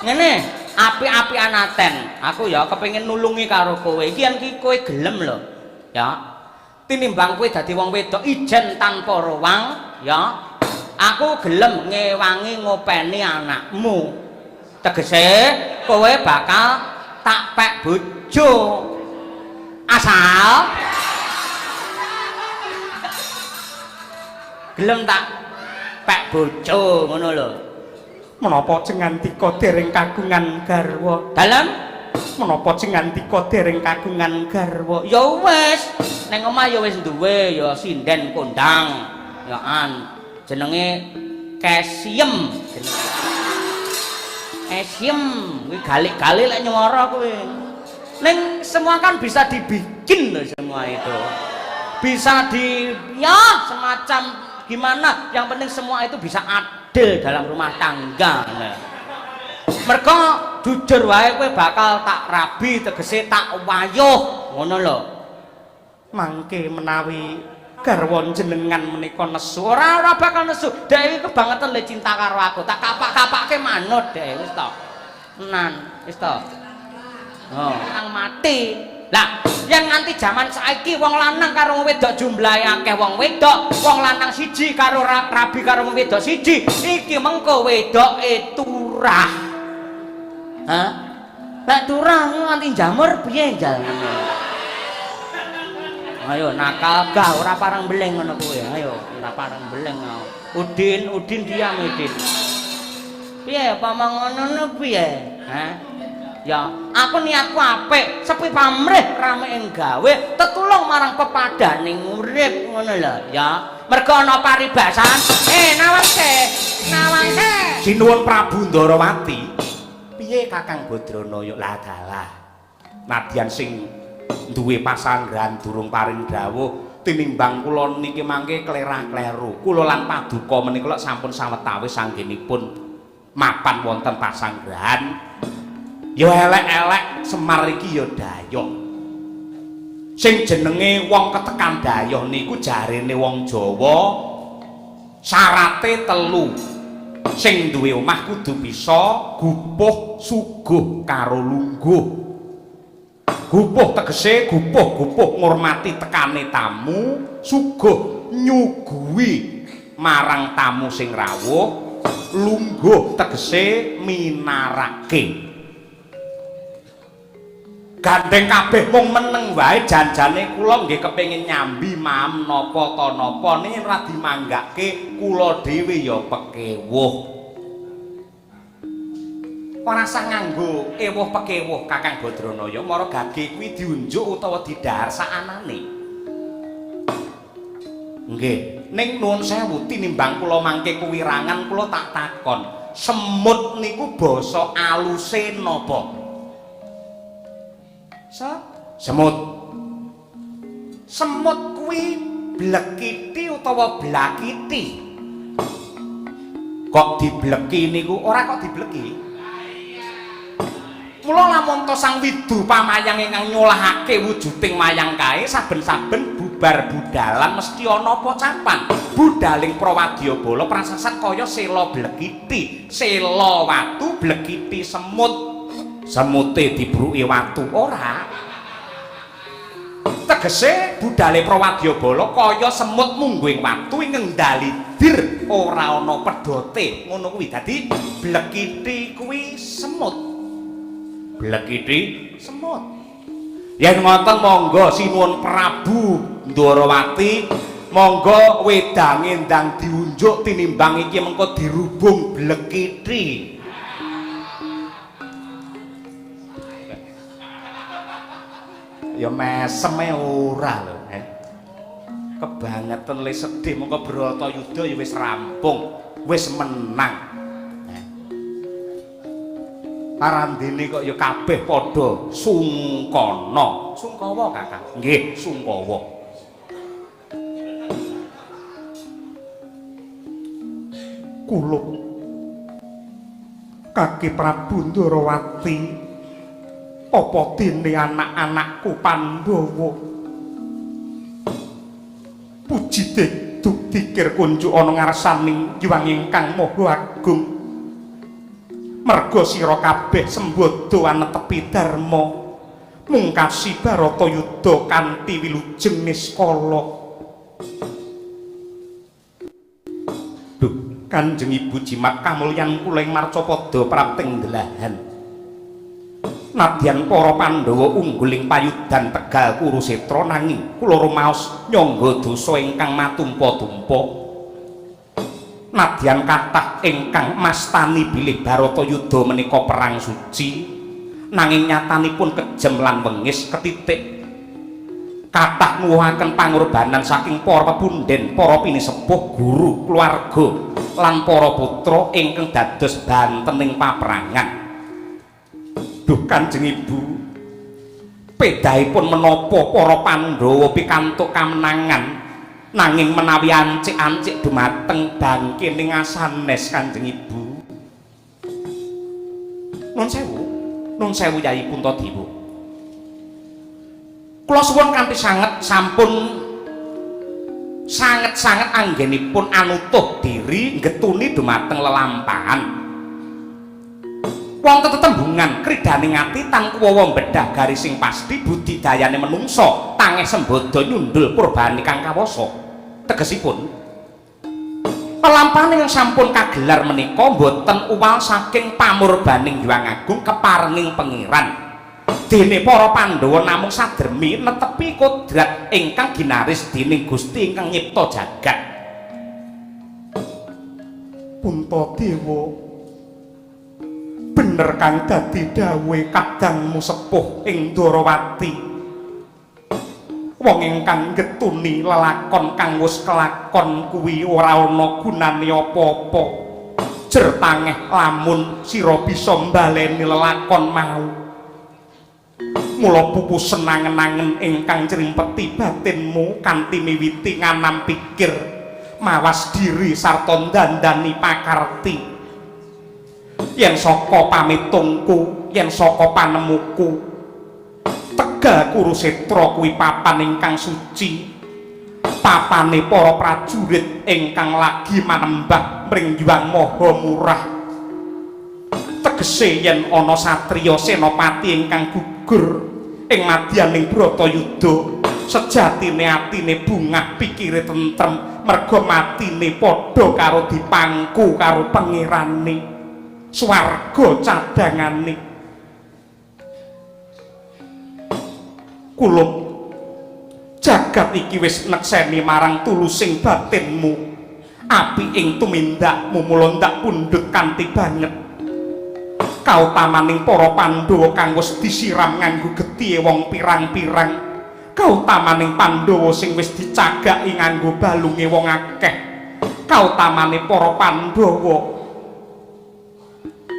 Ngene, apik-apikan aten. Aku ya kepengin nulungi karo kowe. Iki yen ki kowe gelem lho. Ya. Tinimbang kowe dadi wong wedok ijen tanpa ruang, ya. Aku gelem ngewangi ngopeni anakmu. Tegese kowe bakal tak pek bojo. Asal gelem tak pek bojo ngono lho. Menapa Jengantika dereng kagungan garwa? Dalem Menapa Jengantika dereng kagungan garwa? Ya wis, ning omah ya wis duwe ya sinden kondang. Ya an jenenge Kesiem jenenge. Esiem kuwi galik-galik lek nyuara kuwi. Ning semua kan bisa dibikin loh semua itu. Bisa di ya semacam gimana, yang penting semua itu bisa adil dalam rumah tangga. Nah. Mergo jujur wae kowe bakal tak rabi, tegese tak wayuh, ngono lho. Mangke menawi garwa jenengan menika nesu, Ora ora bakal nesu. Dhek iki kebangetan le cinta karo aku. Tak kapak-kapake manut dhek wis to. Tenan, wis to. Oh, nang mati. Lah, yang nganti jaman saiki wong lanang karo wong wedok jumlahe akeh wong wedok, wong lanang siji karo rabi karo wong wedok siji, iki mengko wedoke turah. Hah? Lek turah nganti jamur piye jalane? Ayo nakal gah ora parang beleng ngono kuwi. Ayo ora parang beleng. Udin, Udin diam Udin. Piye pamang ngono piye? Hah? Ya, aku niatku apik, sepi pamrih rame ing gawe, tetulung marang pepadaning urip ngono lho, ya. Mergo ana paribasan, Nawangse, Nawangse. Sinuwun Prabu Ndarawati. Piye Kakang Badranaya? Lah dalah. Nadyan sing duwe pasanggrahan durung paring dawuh tinimbang kula niki mangke klerah-kleru. Kula lan paduka menika lek sampun sawetawis anggenipun mapan wonten pasanggrahan. Ya elek-elek Semar iki ya dayoh. Sing jenenge wong ketekan dayoh niku jarene wong Jawa syarate telu. Sing duwe omah kudu bisa gupuh suguh karo lungguh. Gupuh tegese gupuh-gupuh ngurmati tekane tamu, suguh nyuguhi marang tamu sing rawuh, lungguh tegese minarake. Gandeng kabeh mung meneng wae janjane kula nggih kepengin nyambi maem napa ta napa ning ora dimanggake kula dhewe ya pekewuh. Ora sah nganggo ewuh pekewuh Kakang Badranaya, mara gage kuwi diunjuk utawa didhahar saanane. Nggih, ning nuwun sewu tinimbang kula mangke kuwirangan kula tak takon, semut niku basa aluse napa? Semut. Semut kuwi blekiti utawa blakiti? Kok dibleki niku? Ora kok dibleki. Mula lamun to Sang Widu pamayang ingkang nyolahake wujuding mayang kae saben-saben bubar budalan mesti ana pocapan. Budaling Prawadyabala prasasat kaya sela blekiti, sela watu blekiti semut. Semute dibruki watu ora. Tegese budale Prawadyabala kaya semut mungguing watu ing ngendali dir ora ana pedote ngono kuwi. Dadi blekiti kuwi semut. Blekiti semut. Yen ngoten monggo sinuwun Prabu Ndarawati, monggo wedange ndang diunjuk tinimbang iki mengko dirubung blekiti. Ya meseme ora lho, Kebangetan le sedih mengko Bratayuda ya wis rampung, wis menang. Parandene kok ya kabeh padha sungkana. Sungkawa, Kakang. Nggih, sungkawa. Kulup Kaki Prabu Ndarawati, apa dene anak-anakku Pandhawa? Puji diduk dikir kunjuk ana ngarsaning Hyang ingkang Maha Agung. Merga sira kabeh sembodo anetepi dharma mungkasi Baratayuda kanthi wilujeng niskala. Duh, Kanjeng Ibu jimat kamulyan kula ing marcapada prapting delahan. Nadyan para Pandhawa unggul ing payudan Tegal Kurusetra, nanging kula rumaos nyangga dosa ingkang matumpa-tumpa. Nadyan kathah ingkang mastani bilih Baratayuda menika perang suci, nanging nyatanipun kejem lan wengis ketitik. Kathah nuwuhaken pangorbanan saking para pepunden, para pinisepuh, guru, keluarga lan para putra ingkang dados bantening paperangan. Duh Kanjeng Ibu, pedahipun menapa para Pandhawa pikantuk kamenangan, nanging menawi ancik-ancik dumateng bangkening asanes Kanjeng Ibu. Nun sewu, nun sewu Yai Puntadewa. Kula suwun kanthi sanget sampun sanget-sanget anggenipun anutuh diri nggetuni dumateng lelampahan. Wonten tetembungan kridhaning ati tan kuwawa bedah garising pasti budidayane menungsa tangeh sembodo nyundul purbani kang kawasa. Tegesipun lelampahan ingkang sampun kagelar menika boten uwal saking pamurbaning Hyang Agung keparenging Pengiran. Dene para Pandhawa namung sadermi netepi kodrat ingkang ginaris dening Gusti ingkang nyipta jagat. Puntadewa, bener kang dadi dawuhe kadangmu sepuh ing Ndorowati. Wong ingkang getuni lelakon kang wis kelakon kuwi ora ana gunane apa-apa. Jer tangeh lamun sira bisa mbaleni lelakon mau. Mula pupu senangen-angen ingkang crimpeti batinmu kanthi miwiti nganam pikir, mawas diri sarta ndandani pakarti. Yen saka pamitungku, yen saka panemuku, Tegal Kurusetra kuwi papan ingkang suci, papane para prajurit ingkang lagi manembah mring Hyang Maha Murah. Tegese yen ana satriya senopati ingkang gugur ing madyaning Bratayuda, sejatine atine bungah, pikire tentrem, merga matine padha karo dipangku karo Pangerane, swarga cadhangane. Kulup jagat iki wis nekseni marang tulusing batinmu, api ing tumindakmu mula ndak pundhut kanthi banget. Kautamaning para Pandhawa kang wis disiram nganggo getihe wong pirang-pirang, kautamaning Pandhawa sing wis dicagaki nganggo balunge wong akeh, kautamane para Pandhawa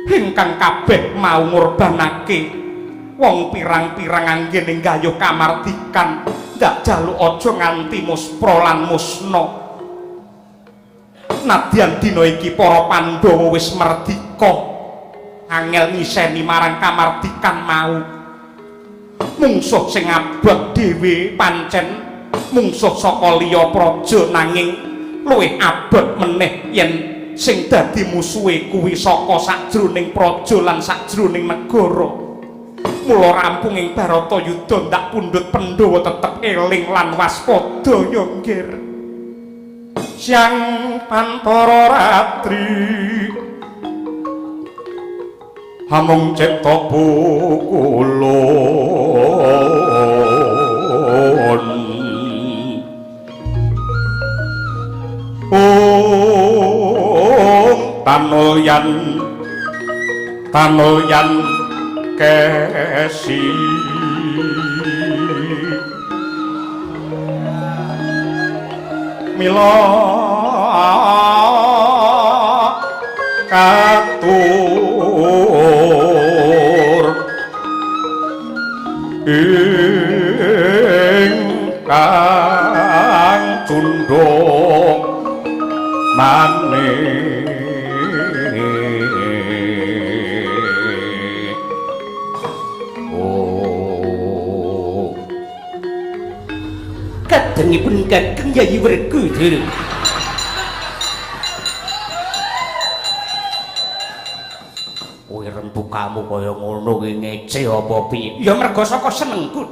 ingkang kabeh mau ngorbanake wong pirang-pirang anggene nggayuh kamardikan, ndak jaluk aja nganti muspra lan musna. Nadyan dina iki para Pandhawa wis merdika, angel ngiseni marang kamardikan mau. Mungsuh sing abot dhewe pancen mungsuh saka liya praja, nanging luwih abot meneh yen sing dadi musuhe kuwi saka sajroning praja lan sajroning negara. Mula rampung ing Baratayuda ndak pundhut Pandhawa tetep eling lan waspada ya nggir. Siang pantara ratri hamung cipta pukulun, ung tanulyan tanulyan kesi mila katur ingkang cundhuk manik. Oh, Kadangipun Kakang Yayi Werkudara. Kowe rembukamu kaya ngono ki ngece apa piye? Ya mergo saka senengku.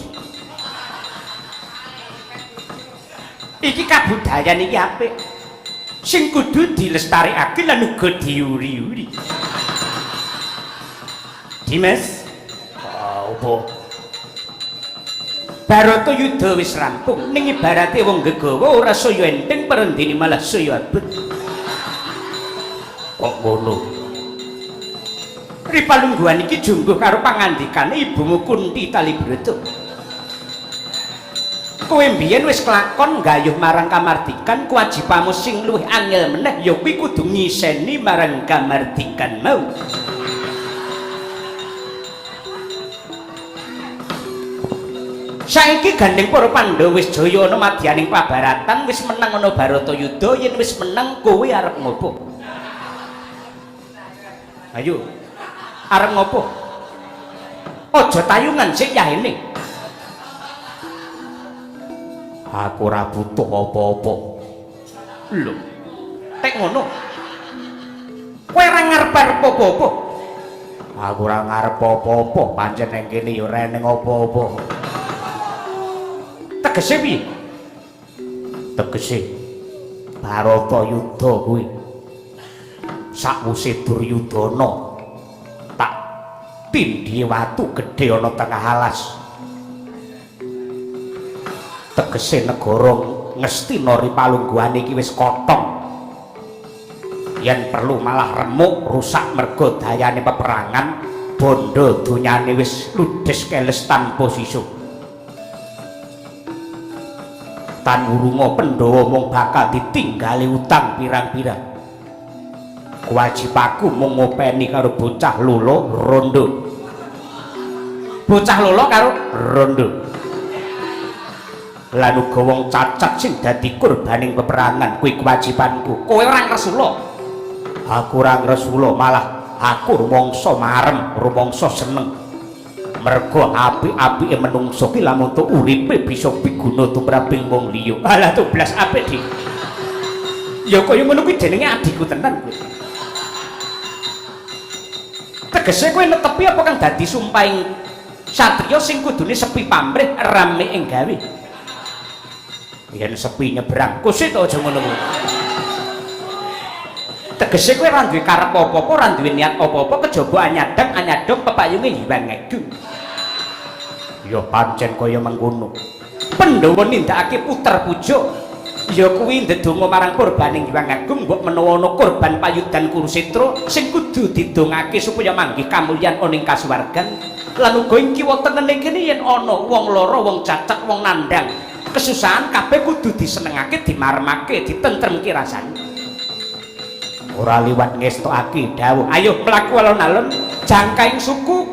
Iki kabudayan iki apik. Sing kudu dilestarekake lan uga diuri-uri. Dimas, apa? Baratayuda wis rampung, ning ibarate wong gegawa ora saya enteng perendene malah saya abot. Kok ngono? Ripalungguhan iki jungguh karo pangandikane ibumu Kunti Talibrata. Kowe mbiyen wis kelakon gayuh marang kamardikan, kewajibanmu sing luwih angel meneh ya kuwi kudu ngiseni marang kamardikan mau. Saiki gandeng para Pandhawa wis jaya ana madyaning pabaratan, wis menang ana Baratayuda, yen wis menang kowe arep ngopo? Ayo. Arep ngopo? Aja tayungan sik yahene. Aku ora butuh apa-apa. Lho. Tek ngono. Kowe ora ngarep-arep apa-apa. Aku ora ngarep apa-apa, pancen nang kene ya ora eneng apa-apa. Tegese piye? Tegese Baratayuda kuwi sakwuse Duryudana tak tindhihe watu gedhe ana tengah alas. Tegese negara Ngastina ripalungguhane iki wis kotong. Yen perlu malah remuk rusak mergo dayane peperangan, bondo donyane wis ludes keles tanpa sisa. Tan wurunga Pandhawa mung bakal ditinggali utang pirang-pirang. Kewajibanku mung ngopeni karo bocah lolo rondo. Bocah lolo karo rondo. Lan uga wong cacat sing dadi korbaning peperangan kuwi kewajibanku. Kowe ora ngresula. Aku ora ngresula, malah aku rumangsa marem, rumangsa seneng. Mergo apik-apike menungso ki lamun tuk uripe bisa piguna tumraping wong liya. Alah tuh blas apik, Dik. Ya kaya ngono kuwi jenenge adikku tenan kowe. Tegese kowe netepi apa kang dadi sumpahing satriya sing kudune sepi pamrih rame ing gawe. Yen sepi nyebrang kusit aja ngono kuwi. Tegese kowe ora duwe karep apa-apa, ora duwe niat apa-apa kejaba anyadang anyadong pepayunge Hyang Agung. Ya pancen kaya mengkono. Pandhawa nindakake puter puja ya kuwi ndedonga marang kurbaning Hyang Agung mbok menawa ana kurban payudan Kurusetra sing kudu didongake supaya manggih kamulyan ana ing kasuwargan. Lan uga ing kiwa tengene kene yen ana wong lara, wong cacat, wong nandhang kesusahan kabeh kudu disenengake, dimaremake, ditentremke rasane. Ora liwat ngestokake dawuh, ayo mlaku alon-alon jangkaing suku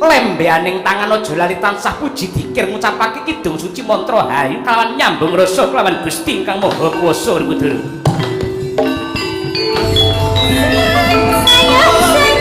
lembeaning tangan aja lali tansah puji dikir ngucapake kidung suci mantra hayu kelawan nyambung rasa kelawan Gusti ingkang Maha Kuwasa. Werkudara. Sayang.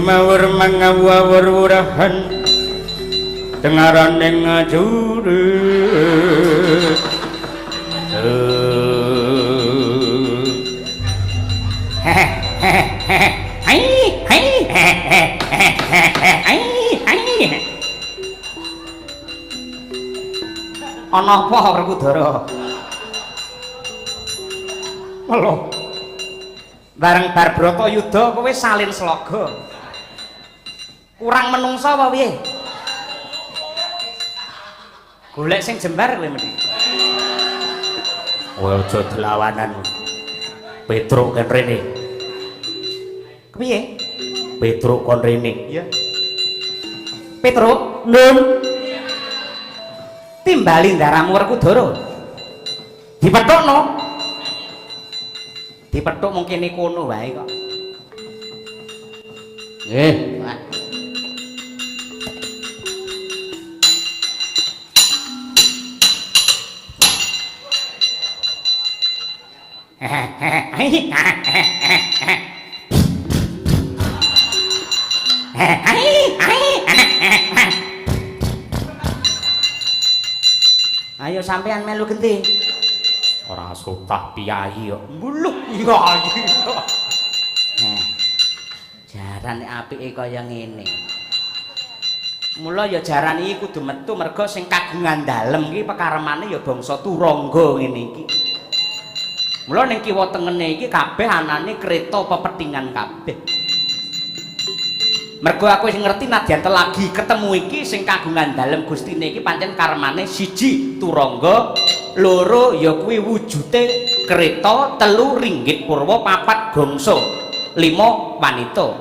Mawur mangawur wurahan tengaraning ngajure. Hai hai hai hai. Ana apa Werkudara? Melo. Bareng bar Bratayuda kowe salin sloga. Kurang menungsa apa piye? Golek sing jembar kowe mending. Kowe aja delawanan. Petruk kon rene. Kepiye? Petruk kon rene. Iya. Petruk, Nun. Timbali ndaramu Werkudara. Dipethukno. Dipethuk mung kene kono wae kok. Nggih. Ayo sampean melu genti. Ora sotah piyayi kok. Mbuluh piyayi. Jaran apike kaya ngene. Mula ya jaran iki kudu metu merga sing kagungan dalem iki pekaremane ya bangsa Turangga ngene iki. Mula ning kiwa tengene iki kabeh anane kreta pepethingan kabeh. Mergo aku wis ngerti nadyan telagi ketemu iki sing kagungan dalem gustine iki pancen karmane siji Turangga, loro ya kuwi wujute kreta, telu ringgit purwa, papat gongso, lima wanita.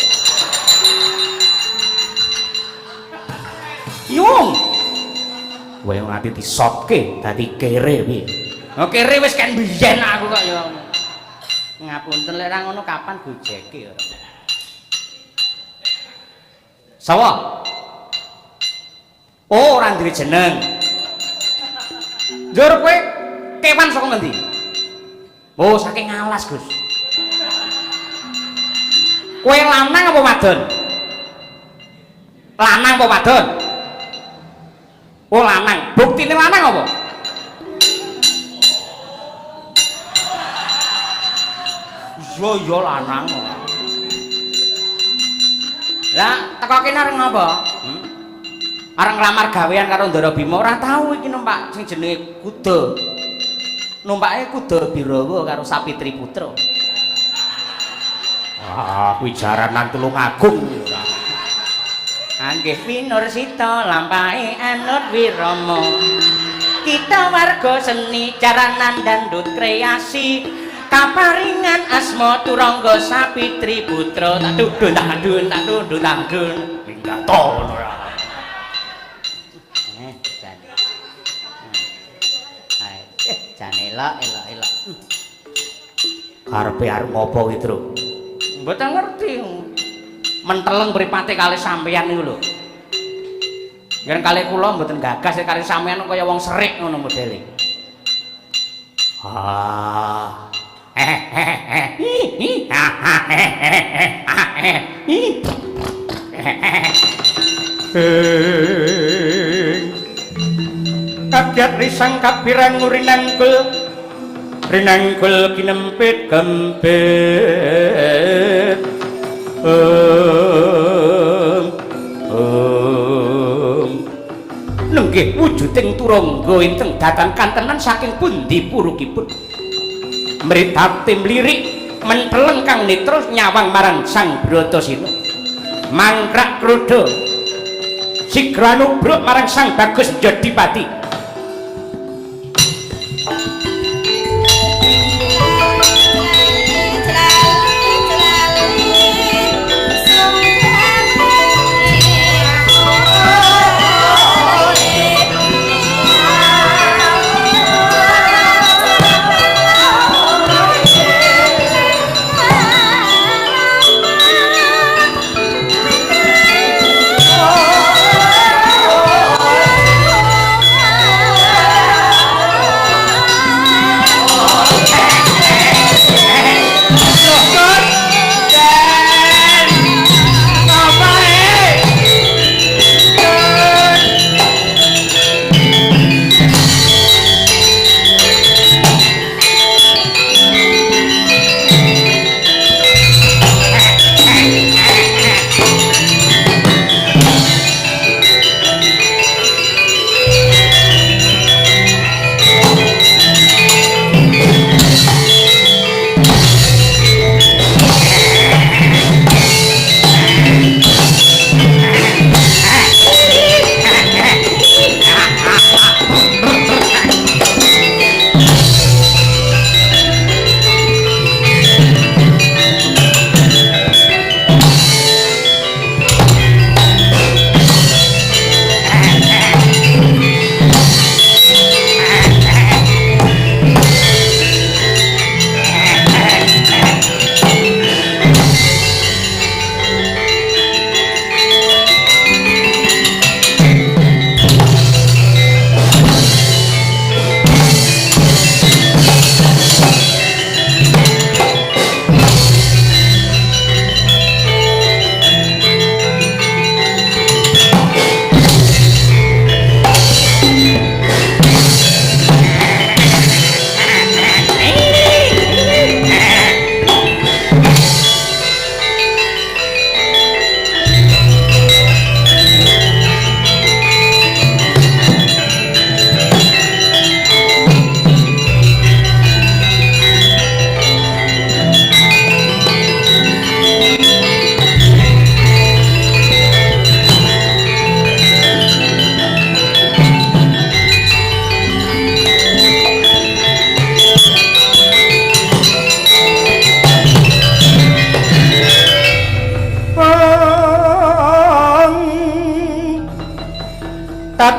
Yung. Kowe nganti disotke dadi kere piye? Oh kere wis ken biyen aku kok ya. Ngapunten lek ra ngono kapan gojeke ya. Sawa? Oh, ora duwe jeneng. Njur kowe kewan saka ngendi? Oh, saking alas, Gus. Kowe lanang apa wadon? Lanang apa wadon? Oh, lanang. Buktine lanang apa? Iya, iya lanang. Lah, teko kene arep ngapa? Arep nglamar gawean karo Ndara Bima, ora tau iki numpak sing jenenge kuda. Numpake kuda Birawa karo Sapitri Putra. Ah, kuwi jaranan Tulungagung ora. Anggih pinursita lampahe anut wirama. Kita warga seni jaranan dandut kreasi. Kaparingan asma Turangga Sapitri Putra. Tak dudun tak dun tak dudun tak dun. Minggato ngono ora. Jane. Jane elok elok elok. Karepe arep ngopo ki, Truk? Mboten ngerti. Menteleng mripate kalih sampeyan niku lho. Yen kalih kula mboten gagas kalih sampeyan kaya wong serik ngono modele. Ah. Kabyat risang kapirang rinangkul rinangkul kinempit kempit. Nenggih wujuding Turangga ingkang datan kantenan saking pundi purukipun. Mritate mlirik menteleng kang netra nyawang marang Sang Bratasena. Mangkrak kroda sigra nubruk marang Sang Bagus Jodipati.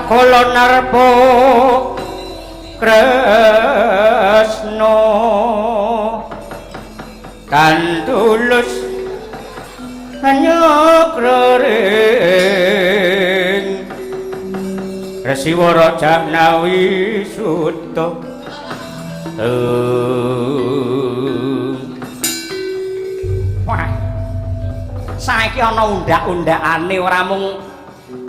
Kala narpa Kresna kan tulus nyakraring Resiwara Jahnawi Suta. Wah, saiki ana undak-undakane ora mung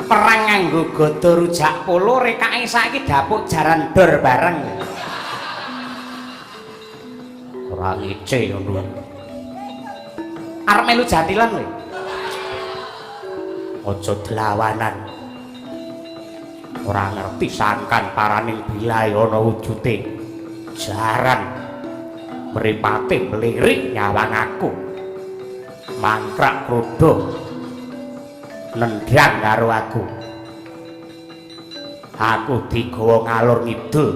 perang nganggo gada rujak polo, rekake saiki dapuk jaran dor bareng. Ora ngece ngono. Arep melu jatilan kowe. Aja dlawanan. Ora ngerti sangkan paraning bilahe ana wujude. Jaran mripate mlirik nyawang aku. Mangkrak krodo nendang karo aku. Aku digawa ngalor ngidul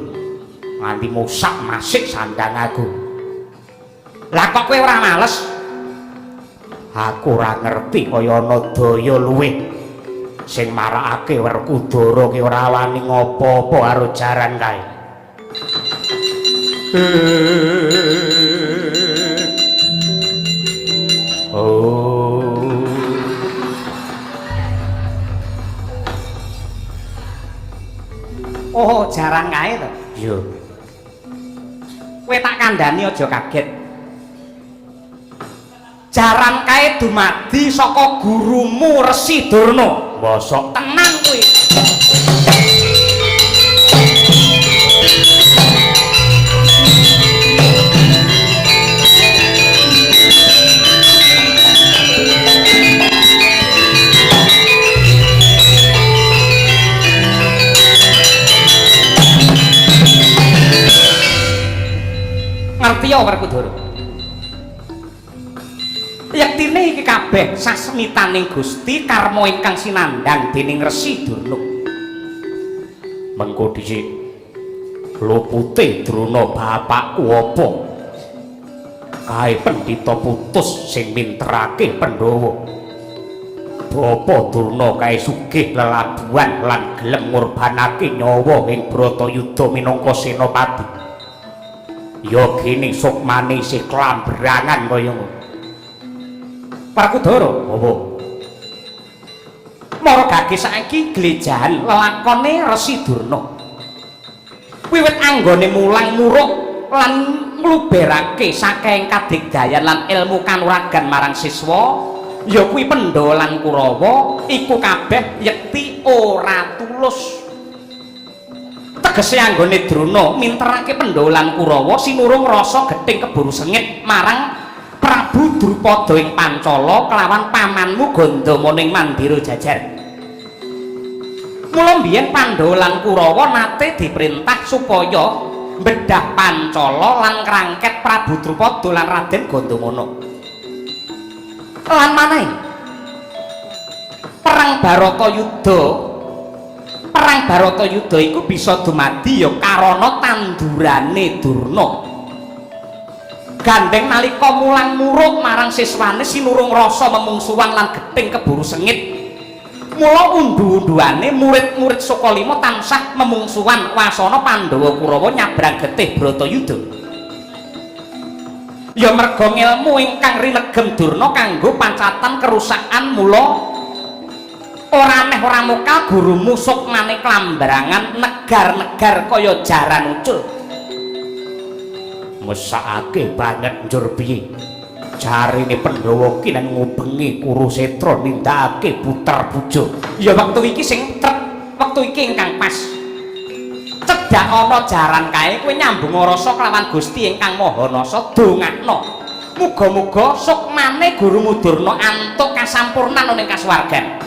nganti musak masik sandang aku. Lah kok kowe ora males? Aku ora ngerti kaya ana daya luwih sing marakake Werkudara ki ora wani ngopo-opo karo jaran kae. Oh. Oh, jaran kae to. Iya. Kowe tak kandhani aja kaget. Jaran kae dumadi saka gurumu Resi Durna. Mosok tenan kuwi. Ngerti ya Werkudara? Yektine iki kabeh sasmitaning Gusti karma ingkang sinandhang dening Resi Durna. Mengko dhisik lupute Drona bapakku apa? Kae pendhita putus sing minterake Pandhawa. Bapa Durna kae sugih lelabuhan lan gelem ngorbanake nyawa ing Bratayuda minangka senopati. Ya gene sukmane isih klambrangan kaya ngono. Werkudara, apa? Mara gage saiki glejahan lelakone Resi Durna. Wiwit anggone mulang muruk lan ngluberake saking kadigdayan lan ilmu kanuragan marang siswa, ya kuwi Pandhawa lan Kurawa iku kabeh yekti ora tulus. Tegese anggone Drona minterake Pandhawa lan Kurawa sinurung rasa gething keburu sengit marang Prabu Drupada ing Pancala kelawan pamanmu Gandama ning Mandira jajar. Mula mbiyen Pandhawa lan Kurawa nate diperintah supaya mbedah Pancala lan ngrangket Prabu Drupada lan Raden Gandamana. Lan manahe perang Baratayuda, perang Baratayuda iku bisa dumadi ya karana tandurane Durna. Gandeng nalika mulang muruk marang siswane sinurung rasa memungsuhan lan gething keburu sengit. Mula undu-unduane murid-murid Sukalima tansah memungsuhan wasana Pandhawa Kurawa nyabrang getih Bratayuda. Ya merga ngelmu ingkang rinegem Durna kanggo pancatan kerusakan, mula ora aneh ora mokal gurumu sukmane klambrangan negar-negar kaya jaran ucul. Mesakake banget njur piye? Jarine Pandhawa ki nang ngubengi Kurusetra nindakake puter puja. Ya wektu iki sing trep, wektu iki ingkang pas. Cedhak ana jaran kae kowe nyambung rasa kelawan Gusti ingkang Maha Nasa, dongakno. Muga-muga sukmane gurumu Durna antuk kasampurnan ana ing kasuwargan.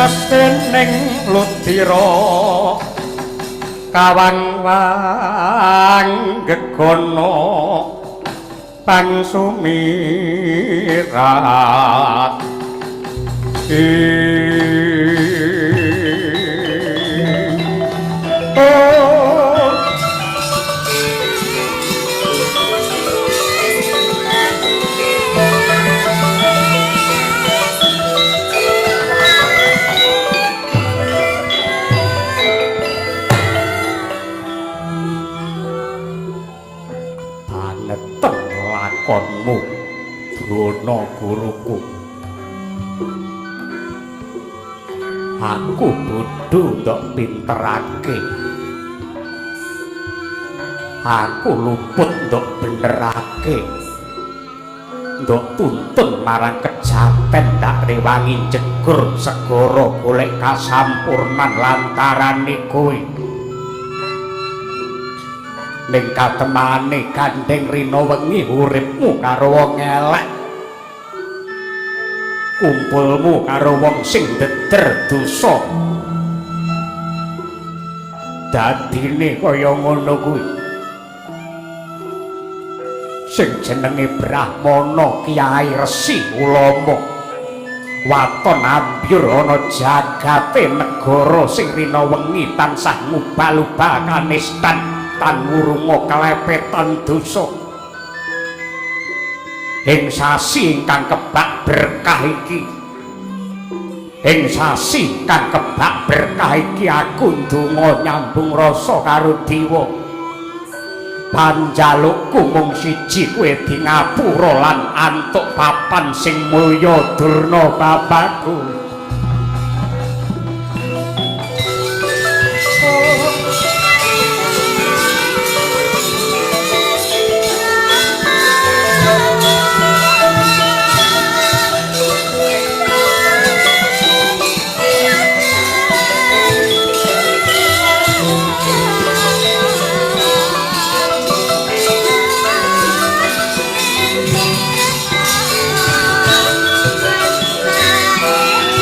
Tunas dening ludira kawang wang gegono pangsumirat. Lakonmu Drona guruku, aku bodho ndok pinterake, aku luput ndok benerake, ndok tuntun marang kejaten ndak rewangi jegur segara golek kasampurnan lantarane kowe. Ning katemane gandeng rina wengi uripmu karo wong elek, kumpulmu karo wong sing ndeder dosa, dadine kaya ngono kuwi. Sing jenenge brahmana, kiai, resi, ulama, waton ambyur ana jagate negara sing rina wengi tansah ngubal-ubal kanistan tan wurunga kelepetan dosa. Ing sasi ingkang kebak berkah iki, ing sasi ingkang kebak berkah iki aku ndonga nyambung rasa karo dewa. Panjalukku mung siji, kowe di ngapura lan antuk papan sing mulya Durna bapakku. Bye.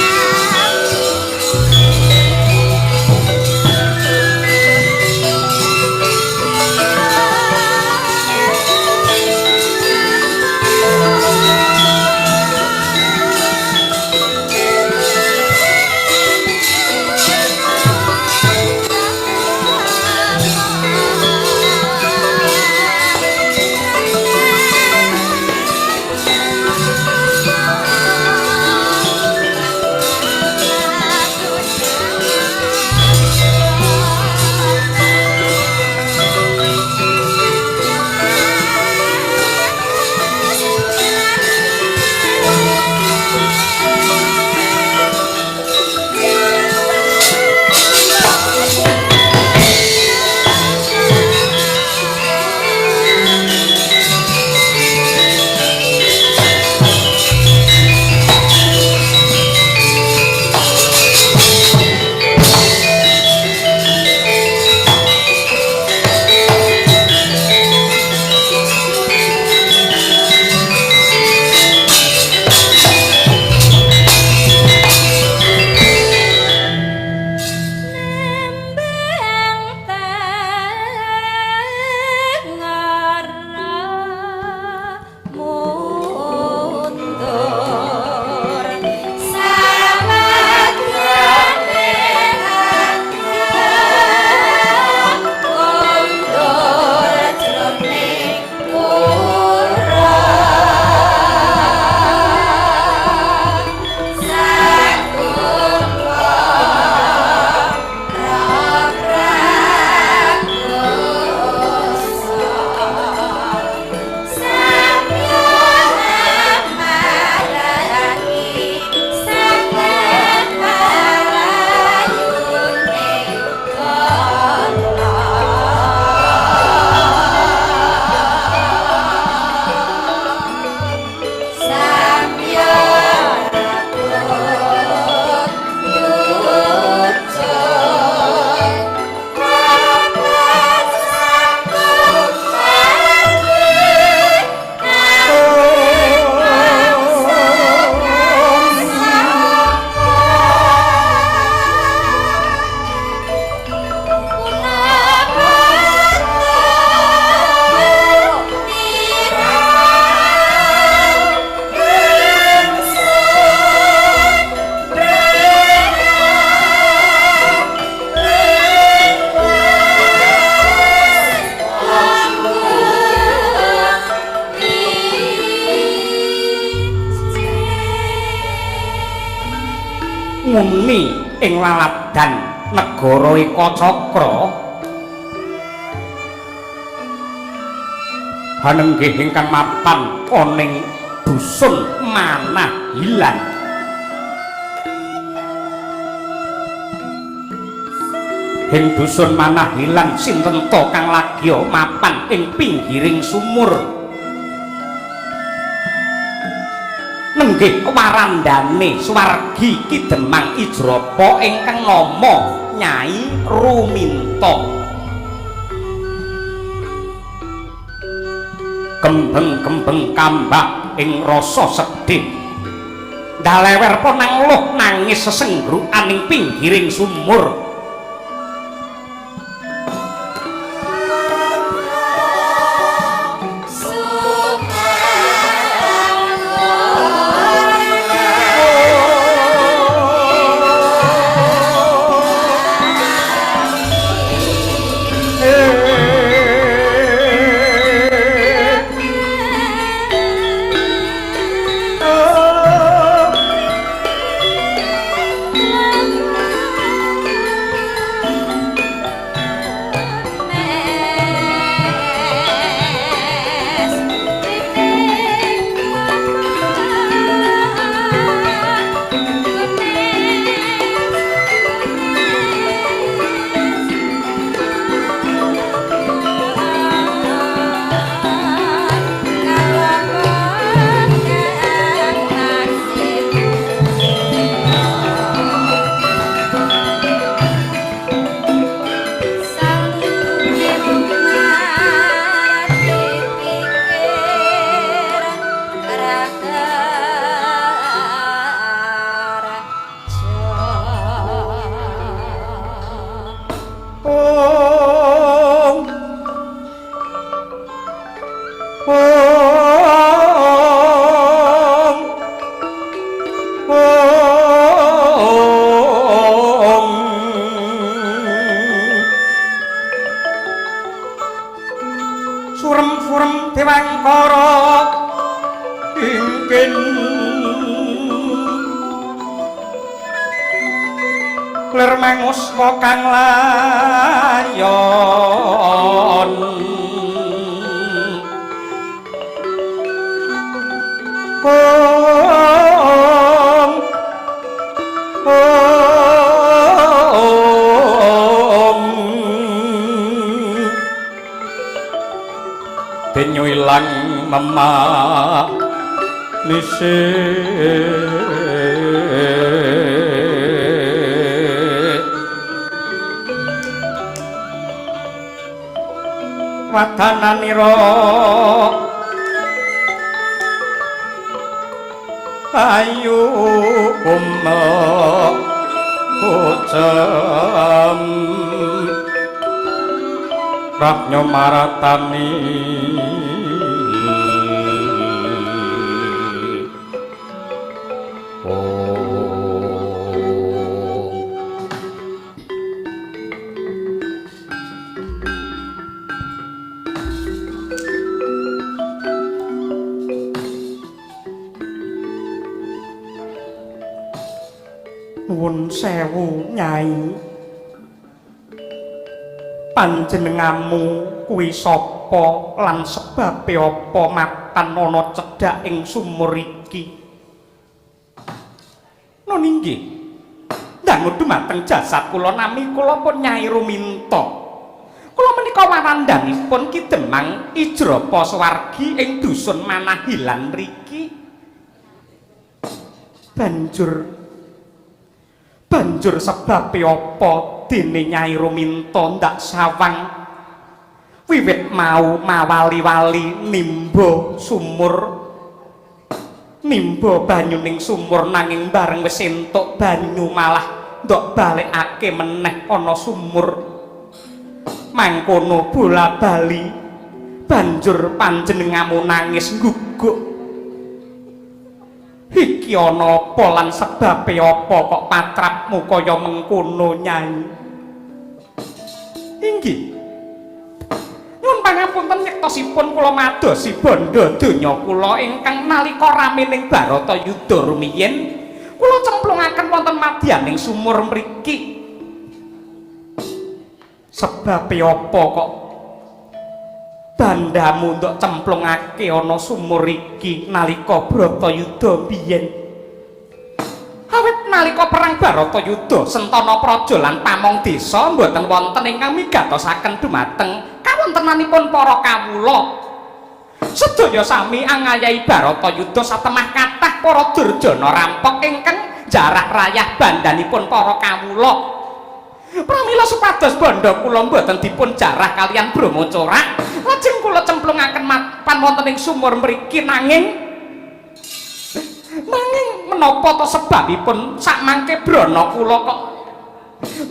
ing laladan negara Ekacakra. Hanenggih ingkang mapan ana ing dusun Manahilan. Ing dusun Manahilan sinten to kang lagya mapan ing pinggiring sumur? Nenggih warandane swargi Ki Demang Ijrapa ingkang nama Nyai Ruminta. Kembeng-kembeng kambak ing rasa sedih, ndalewer ponang luh nangis sesenggrukan ing pinggiring sumur. Surem-surem dewangkara ingkin lir manguswa kang layon. Om Om denyo ilang memak nisik wadananira ayu kumel kucem Rahnya maratani. Nuwun sewu Nyai, panjenenganmu kuwi sapa lan sebabe apa mapan ana cedhak ing sumur iki? Nun inggih, dangu dumateng jasad kula nami kula pun Nyai Ruminta. Kula menika warandanipun Ki Demang Ijrapa Swargi ing dusun Manahilan mriki. Banjur sebabe apa dene Nyai Ruminta ndak sawang wiwit mau mawali-wali nimba sumur, nimba banyuning sumur, nanging bareng wis entuk banyu malah ndok balekake meneh ana sumur. Mangkono bola-bali banjur panjenenganmu nangis ngguguk. Iki ana apa lan sebabe apa kok patrapmu kaya mengkono Nyai? Inggih. Nyuwun pangapunten nyektosipun kula madosi bandha donya kula ingkang nalika rame ning Baratayuda rumiyin Kula cemplungaken wonten madyaning sumur mriki. Sebabe apa kok bandamu ndok cemplungake ana sumur iki nalika Bratayuda biyen? Awit nalika perang Baratayuda, Sentana Praja lan pamong desa mboten wonten ingkang migatosaken dumateng kawontenanipun para kawula. Sedaya sami angayahi Baratayuda satemah kathah para durjana rampok ingkang jarah rayah bandanipun para kawula. Pramila supados bandha kula mboten dipun jarah kaliyan Brama Corak, lajeng kula cemplungaken mapan wonten ing sumur mriki. Nanging nanging menapa to sebabipun sakmangke brana kula kok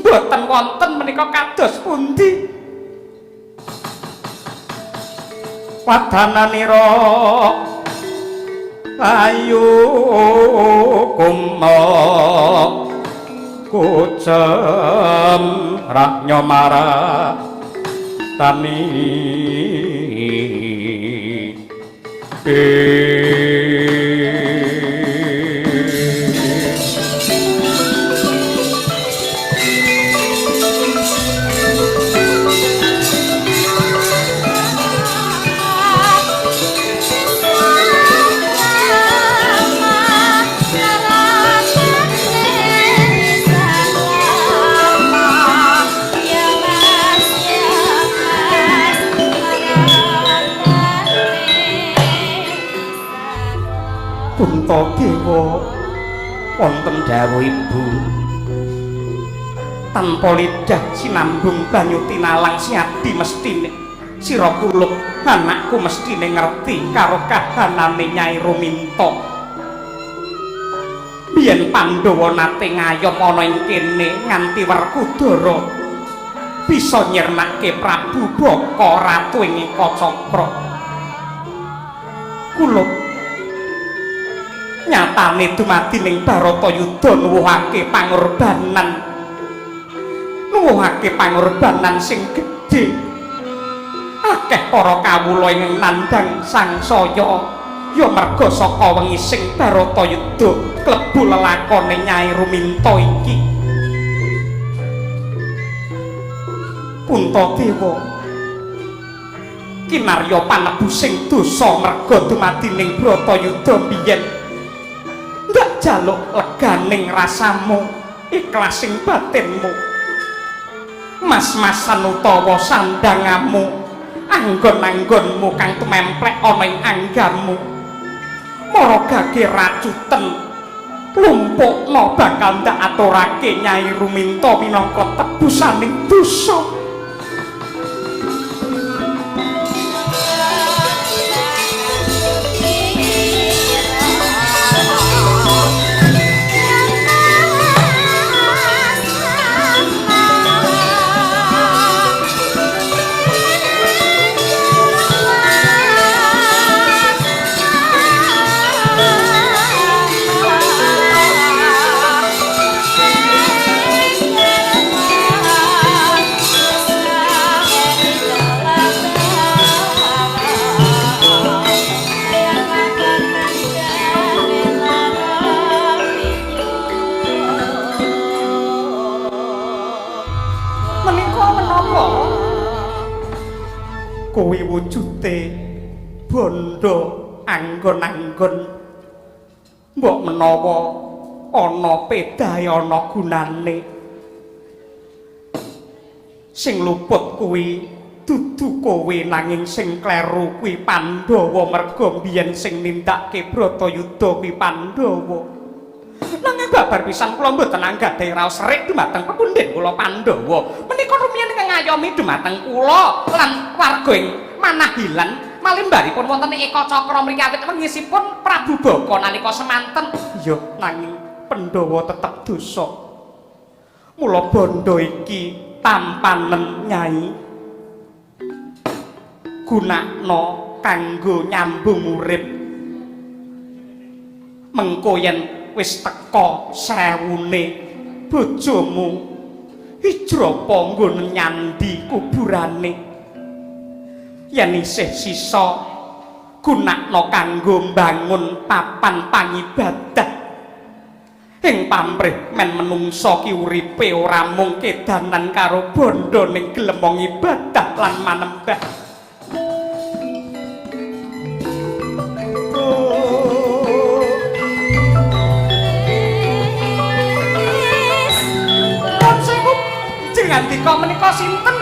mboten wonten menika kados pundi? Wadananira ayu kuma kucem raknya maratani. Puntadewa, wonten dawuh Ibu. Tanpa lidah sinambung banyu tinalang siadi mestine sira kulup anakku mestine ngerti karo kahanane Nyai Ruminta. Biyen Pandhawa nate ngayom ana ing kene nganti Werkudara bisa nyirnake Prabu Baka ratu ing Ekacakra. Kulup nyatane dumadi ning Baratayuda nuwuhake pangorbanan, nuwuhake pangorbanan sing gedhe. Akeh para kawula ing nandhang sangsaya ya merga saka wengi sing Baratayuda klebu lelakone Nyai Ruminta iki. Puntadewa, kinarya panebusing dosa merga dumadi ning Bratayuda biyen ndak jaluk leganing rasamu, ikhlasing batinmu, mas-masan utawa sandangamu, anggon-anggonmu kang tumemplek ana ing anggamu. Maragake racuten lumpukna bakal ndak aturake Nyai Ruminta minangka tebusaning dosa. Kuwi wujude bondo anggon-anggon, mbok menawa ana pedahe ana gunane. Sing luput kuwi dudu kowe, nanging sing kleru kuwi Pandhawa, merga biyen sing nindakake Bratayuda kuwi Pandhawa. Nanging babar pisan kula mboten anggadhahi raos rik dumateng pepundhen kula Pandhawa. Menika rumiyin ingkang ngayomi dumateng kula lan warga ing Manahilan malimbaripun wonten ing Ekacakra mriki awit wengisipun Prabu Baka nalika semanten. Iya, nanging Pandhawa tetep dosa. Mula bandha iki tampanen Nyai, gunakna kanggo nyambung urip. Mengko yen wis teka sewune bojomu hijrapa nggon nyandi kuburane, yen isih sisa gunakna kanggo mbangun papan pangibadah. Ing pamrih men menungsa ki uripe ora mung kedanan karo bondo ning gelem ibadah lan manembah. Nuwun sewu, jengandika menika sinten?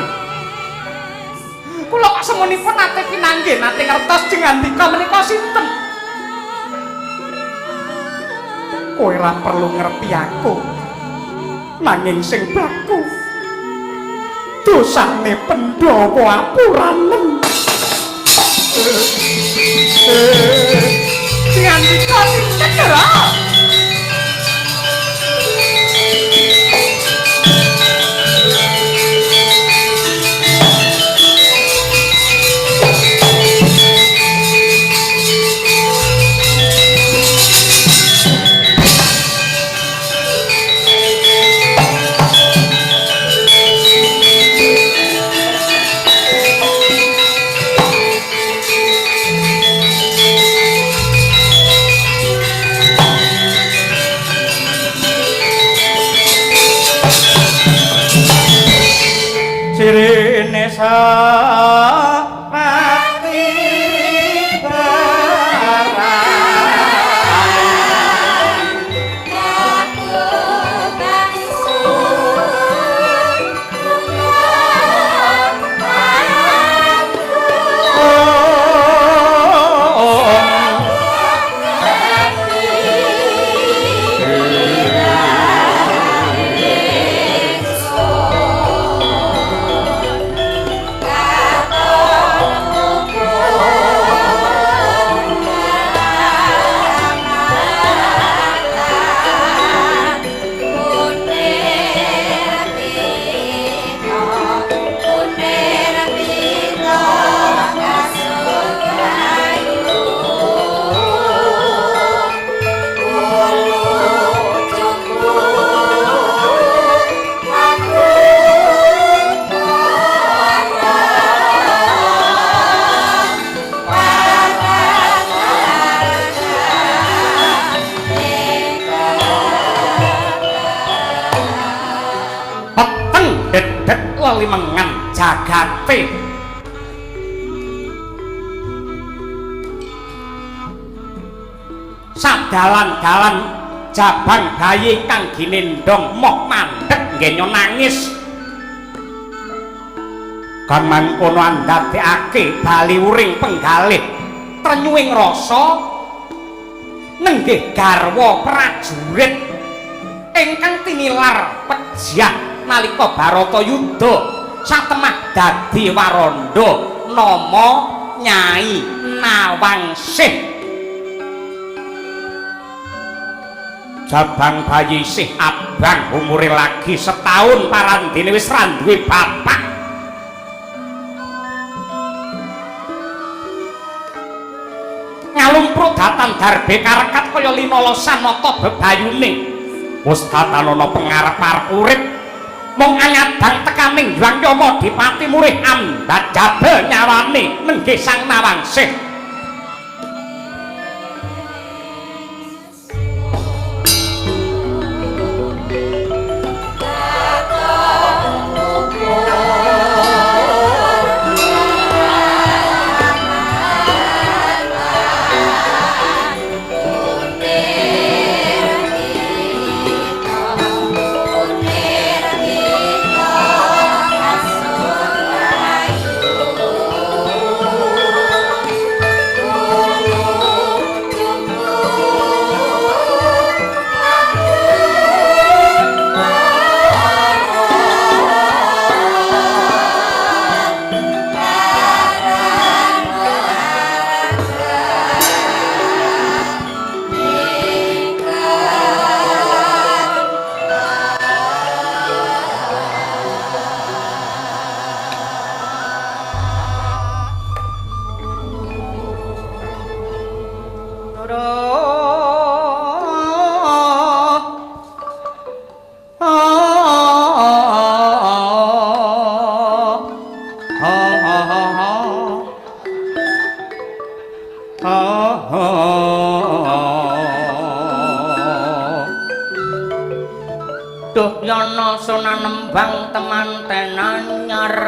Kula kok semonipun nate pinanggih, nate ngertos jengandika menika sinten? Kowe ora perlu ngerti aku. Nanging sing baku dosane Pandhawa apuranen. Jengandika sinten, Ndara? Sirine sapati peteng dedet lelimengan jagate. Sadalan-dalan jabang bayi kang ginendhong moh mandeg nggenyo nangis. Kang mangkono andadekake bali uring penggalih trenyuing rasa nenggih garwa prajurit ingkang tinilar pejah nalika Baratayuda satemah dadi waranda nama Nyai Nawangsih. Jabang bayi isih abang umure lagi setahun parandene wis ra duwe bapak. Ngalumpruk datan darbe karekat kaya linalosan nata bebayune. Wis tatanana pengarep-arep urip mung angadang tekaning Hyang Yama Dipati murih ambat jabel nyawane nenggih Sang Nawangsih. nembang temanten anyar.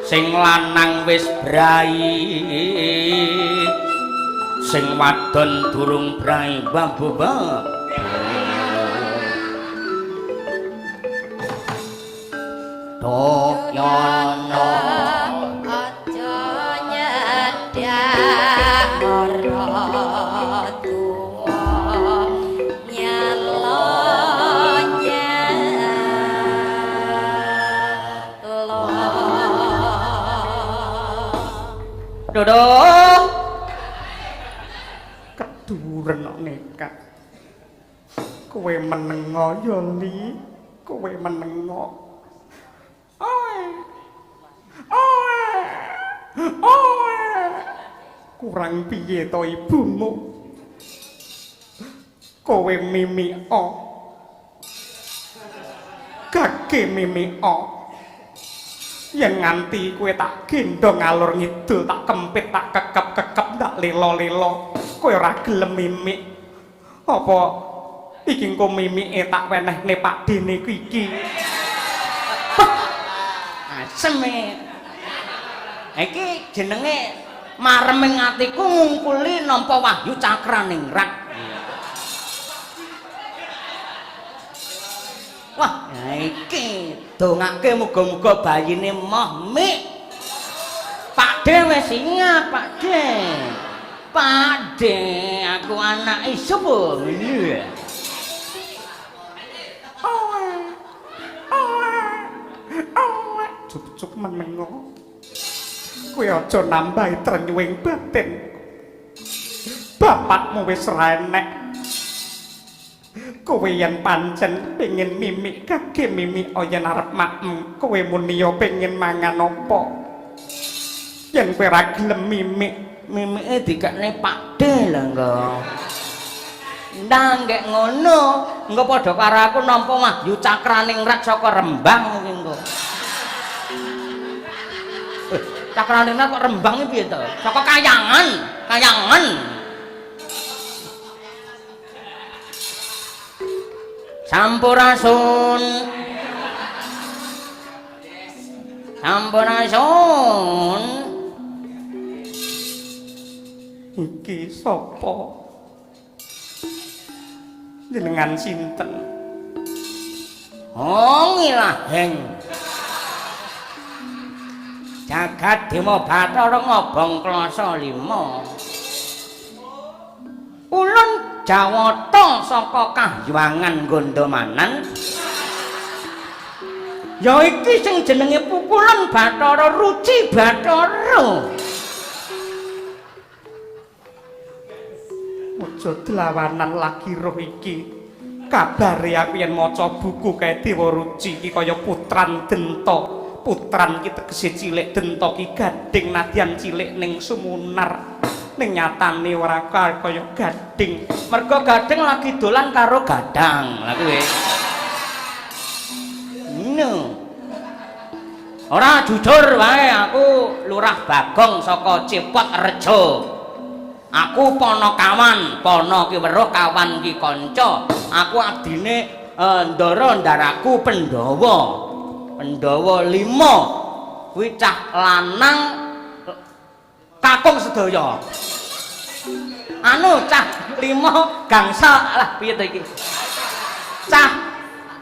Sing lanang wis brai, sing wadon durung brai babu bab. Doyono aja nyedak ora tuwa nyalo nyalo. Dodok Keduren kok nekat. Kowe menengo ya Li, kowe menengo. Oe. Oe. Oe. Kurang piye to ibumu? Kowe mimiko. Gage mimiko. Yen nganti kowe tak gendhong ngalor ngidul, tak kempit, tak kekep-kekep, tak lelo-lelo, kowe ora gelem mimik. Apa iki engko mimike tak wenehne Pakdene iki? Asem e. Iki jenenge mareming atiku ngungkuli nampa wahyu cakraningrat. Wah, iki dongake muga-muga bayine moh mik. Pakde wis ingat, Pakde. Pakde, aku anake sapa? Iya. Oe. Oe. Oe. Cucuk menengo. Kowe aja nambahi trenyuwing batin. Bapakmu wis ra enek. Kowe yen pancen pengin mimik kage mimik yen arep maem, kowe muni ya pengin mangan apa? Yen kowe ra gelem mimik, Mimike dikekne Pakde lho engko. Ndang gek ngono, engko padha karo aku nampa wahyu cakraningrat saka Rembang iki engko. Cakraningrat kok Rembang iki piye to? Saka Kayangan, Kayangan. Sampurasun. Sampurasun. Iki sapa? Jenengan sinten? Oh, ngilaheng. Jagat Dema Bathara ngobong klasa 5. Ulun Jawata saka Kahyangan Gondomanan. Ya iki sing jenenge pukulan Bathara Ruci Bathara. Aja dlawanan lagi roh iki. Kabare aku yen maca buku kae Dewa Ruci iki kaya putran Denta. Putran ki tegese cilik, Denta ki gading nadyan cilik ning sumunar. Ning nyatane ora kaya gading. Mergo gading lagi dolan karo gadang. Lah kuwi. No. Ora jujur wae aku Lurah Bagong saka Cepot Rejo. Aku Ponokawan, pono ki weruh, kawan ki kanca. Aku abdine ndara ndaraku Pandhawa. Pandhawa 5. Kuwi cah lanang kakung sedaya. Anu cah 5 gangsa lah piye to iki? Cah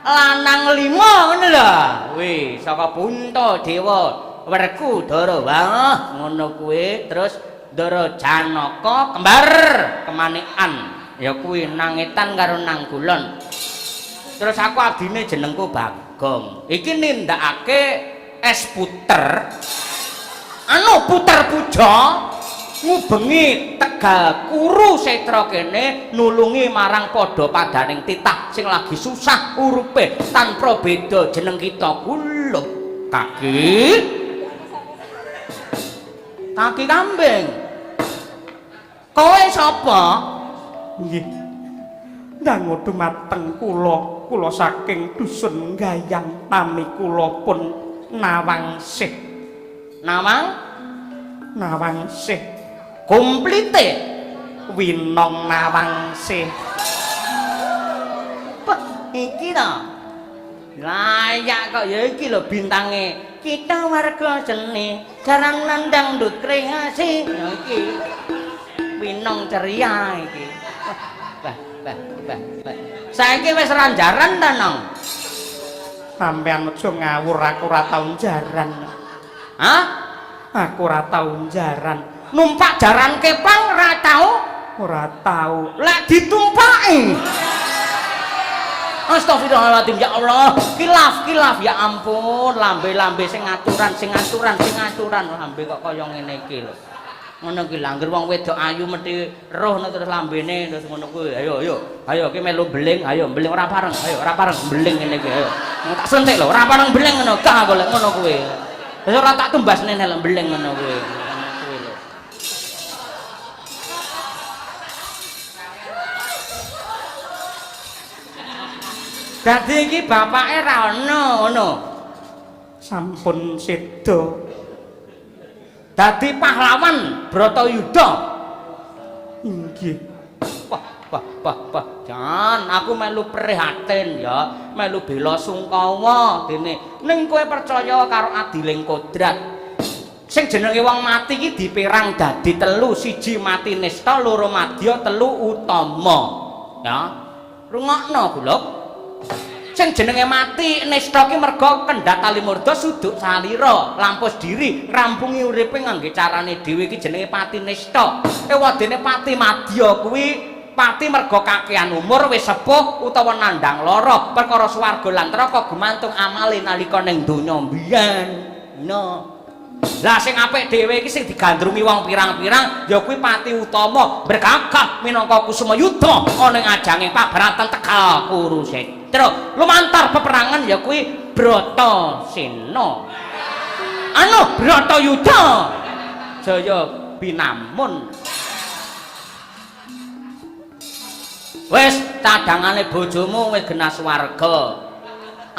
lanang 5 ngono lho. Kuwi saka Puntadewa Werkudara. Wah, ngono kuwi terus Ndara Janaka kembar kemanikan ya kuwi nang etan karo nang kulon. Terus aku abdine jenengku Bagong. Iki nindakake es puter anu puter puja ngubengi Tegal Kuru setra kene nulungi marang padha padaning titah sing lagi susah urupe tanpa beda jeneng kita kulup kaki kaki kambing. Kowe sapa? Nggih. Ndangu dumateng kula, kula saking dusun Gayang, nami kula pun Nawangsih. Nawang? Nawangsih. Komplite Winong Nawangsih. Peh, iki ta. Layak kok ya iki lho bintange. Kita warga seni, jarang nandang dut kreasi. Ya iki. Winong ceria iki. Bah, bah, bah, bah. Saiki wis ranjaran ta, Nong? Sampeyan aja ngawur, aku ora tau jaran. Hah? Aku ora tau jaran. Numpak jaran kepang ora tau? Ora tau. Lek ditumpaki. Astagfirullahaladzim, ya Allah. Kilaf, kilaf, ya ampun. Lambe-lambe sing aturan, sing aturan, sing aturan. Lambe kok kaya ngene iki lho. Ngono ki lho, angger wong wedok ayu mesti roh terus lambene terus ngono kuwi. Ayo, ayo. Ayo ki melu beling, ayo beling ora pareng. Ayo ora pareng beling ngene iki, ayo. Tak sentik lho, ora pareng beling ngono, gak aku lek ngono kuwi. Wis ora tak tumbasne nek beling ngono kuwi. Ngono kuwi lho. Dadi iki bapake ra ono ngono. Sampun seda. Dadi pahlawan Bratayuda. Inggih. Wah, wah, wah, wah. Jan, aku melu prihatin ya, melu bela sungkawa dene. Ning kowe percaya karo adiling kodrat. Sing jenenge wong mati iki dipirang dadi telu, siji mati nista, loro madya, telu utama. Ya. Rungokno, Guluk. Sing jenenge mati nista ki merga kendhat talimurda suduk salira, lampus diri, ngrampungi uripe ngangge carane dhewe iki jenenge pati nista. Ewadene pati madya kuwi pati merga kakean umur wis sepuh utawa nandhang lara, perkara swarga lan neraka gumantung amale nalika ning donya mbiyen. Ngono. Lah sing apik dhewe iki sing digandrungi wong pirang-pirang ya kuwi pati utama, bergagah minangka Kusuma Yuda ana ing ajanging pabaratan Tegal Kurusetra. Lumantar peperangan ya kuwi Bratasena. Anu Bratayuda. Jaya binamun. Wis cadangane bojomu wis genah swarga.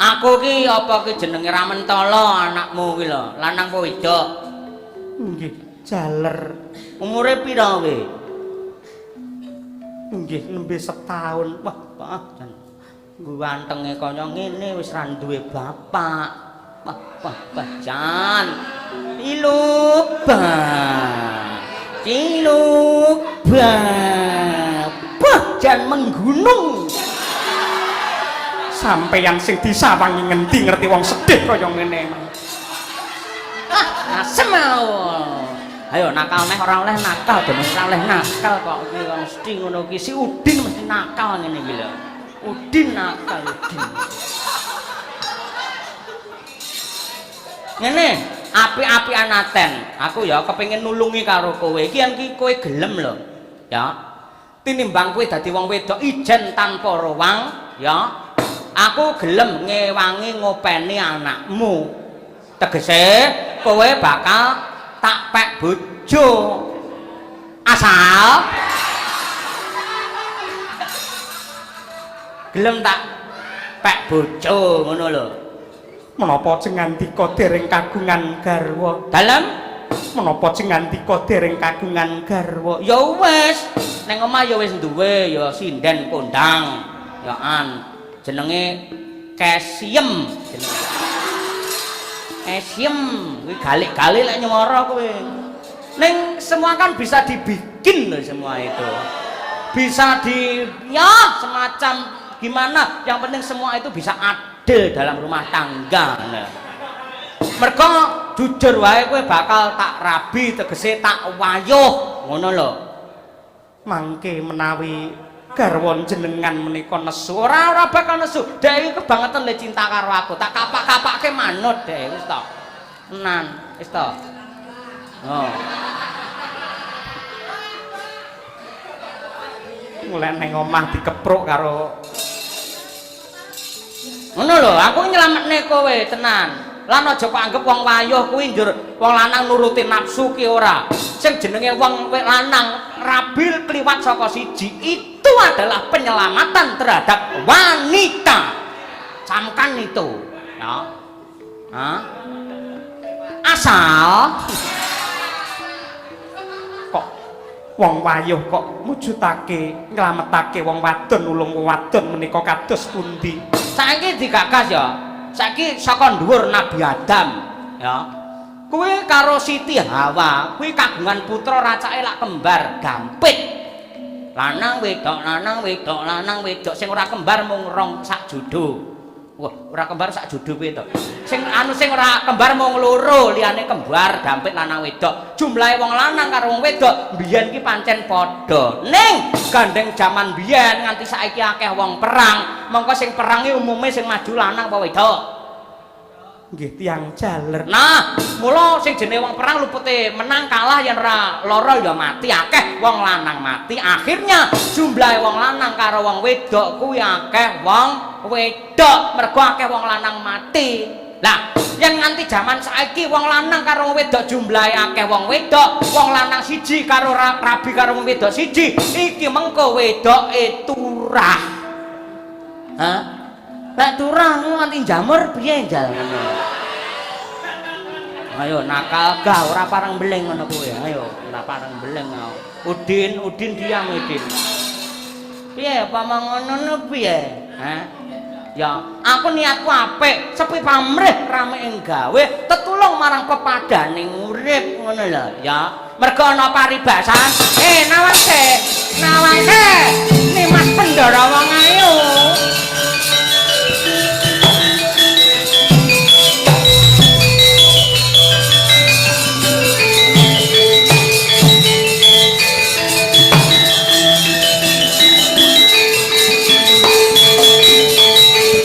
Aku ki apa ki jenenge ra mentala anakmu ki lho, lanang apa wedok? Nggih, jaler. Umure pira kowe? Nggih, nembe setahun. Wah, wah, jan gantenge kaya ngene wis ra duwe bapak. Wah, wah, wah, jan. Ciluk ba. Ciluk ba. Bah, jan menggunung. Sampeyan sing disawangi ngendi ngerti wong sedih kaya ngene. Ah, asem ayo nakal neh ora oleh nakal, ben ora oleh nakal kok iki wong mesti ngono iki. Si Udin mesti nakal ngene iki lho. Udin nakal, Udin. Ngene, apik-apikan aten. Aku ya kepengin nulungi karo kowe. Iki yen ki kowe gelem lho. Ya. Tinimbang kowe dadi wong wedok ijen tanpa ruang, ya. Aku gelem ngewangi ngopeni anakmu. Tegese kowe bakal tak pek bojo. Asal gelem tak pek bojo ngono lho. Menapa cengandika dereng kagungan garwa? Dalem? Menapa cengandika dereng kagungan garwa? Ya wis, ning omah ya wis duwe ya sinden kondang. Ya an jenenge Kesiem jenenge. Esiem kuwi galik-galik lek nyuwara kowe. Ning semua kan bisa dibikin loh semua itu. Bisa di ya semacam gimana, yang penting semua itu bisa adil dalam rumah tangga. Nah. Mergo jujur wae kowe bakal tak rabi tegese tak wayuh ngono lho. Mangke menawi garwa jenengan menika nesu, ora ora bakal nesu. Dhek iki kebangetan le cinta karo aku. Tak kapak-kapake manut dhek wis to. Tenan, wis to. Oh. Mulai neng omah dikepruk karo ngono lho, aku nyelametne kowe tenan. Lan aja kok anggep wong wayuh kuwi njur wong lanang nuruti nafsu ki ora. Sing jenenge wong lanang rabil kliwat saka siji itu adalah penyelamatan terhadap wanita. Camkan itu, ya. Hah? Asal kok wong wayuh kok mujudake nyelametake wong wadon nulung wong wadon menika kados pundi? Saiki digagas ya. Saiki saka dhuwur Nabi Adam, ya. Kuwi karo Siti Hawa, kuwi kagungan putra racake lak kembar, gampit. Lanang wedok, lanang wedok, lanang wedok, sing ora kembar mung rong sak jodoh. Wah, ora kembar sak jodoh piye to? Sing anu sing ora kembar mung loro, liyane kembar dampit lanang wedok. Jumlahe wong lanang karo wong wedok biyen ki pancen padha. Ning gandeng jaman biyen nganti saiki akeh wong perang, mongko sing perang ki umume sing maju lanang apa wedok? Nggih tiyang jaler. Nah, mula sing jenenge wong perang lupute menang kalah yen ora lara ya mati, akeh wong lanang mati. Akhirnya jumlahe wong lanang karo wong wedok kuwi akeh wong wedok, mergo akeh wong lanang mati. Lah, yen nganti jaman saiki wong lanang karo wong wedok jumlahe akeh wong wedok, wong lanang siji karo rabi karo wong wedok siji, iki mengko wedoke turah. Hah? Lek turah nganti jamur piye jal ngono? Ayo nakal gah ora parang beling ngono kuwi. Ayo ora parang beling. Udin, Udin diam Udin. Piye pamang ngono piye? Hah? Ya, aku niatku apik, sepi pamrih rame ing gawe, tetulung marang pepadane urip ngono lho, ya. Mergo ana paribasan, eh Nawangse, Nawangse, Nimas Bendara wong